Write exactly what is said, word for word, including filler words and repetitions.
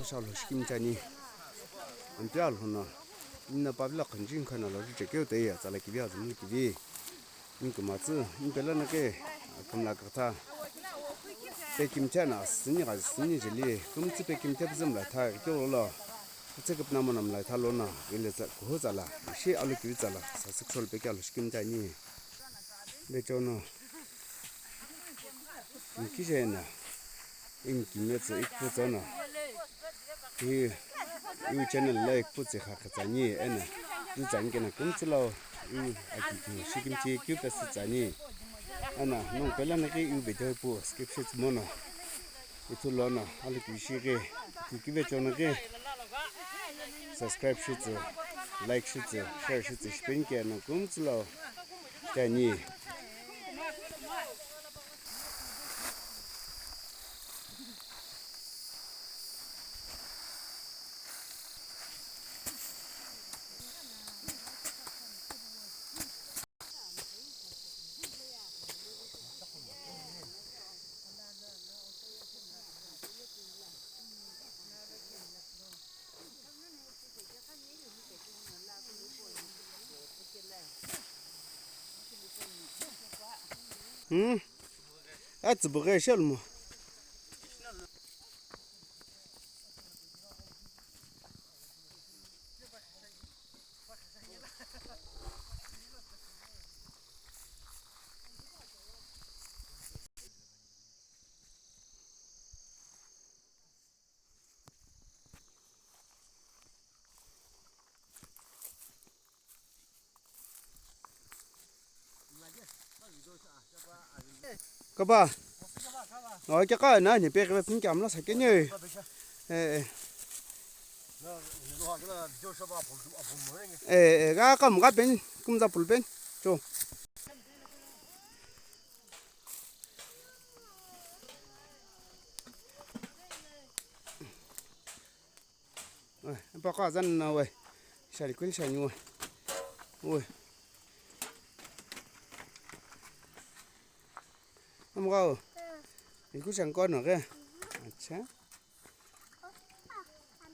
Shalo shikimchani. Ampia alhono. Inna pavila khanjin khana lo chekeu te ya tsala kivi azumlu kivi. Inkumatsu, impela na ke, kamla katha. Pe kimthe na, sini ga sini jeli, kumtsi pe kimthe pzum la tha, kyo lo. Tse kipna mo nam la tha lo na, ile tsa, kuhu tsala, shi alu kivi tsala, sa sik sol pe kya lo shikimchani. Be chono. Inki jena. Inki metsa ikpu tsana. Hi, iu channel la ikpu tsi kha khatsani, ena. Zu tsani kena kumtsi lao, iu aki ki shikimchi kiu pesi tsani. Ena, nung pela na ki iu video pu skip shits mono. Ithu lo na, alu ki shi ki, ki ki ve chono ki. Subscribe shits, like shits, share shits, shipin kena kumtsi lao. Tsani. Hmm. Atsübüghi shel mo. Kaba. Oh, kya ka na ni pe ke pin kyam la sa ke ni. Eh, eh. Eh, eh, ka kam ka pen, kum za pul pen. Cho. Oi, pa ka zan na oi. Shari kun shani oi. Oi. Am ga o. Iku shang ko no ke. Acha.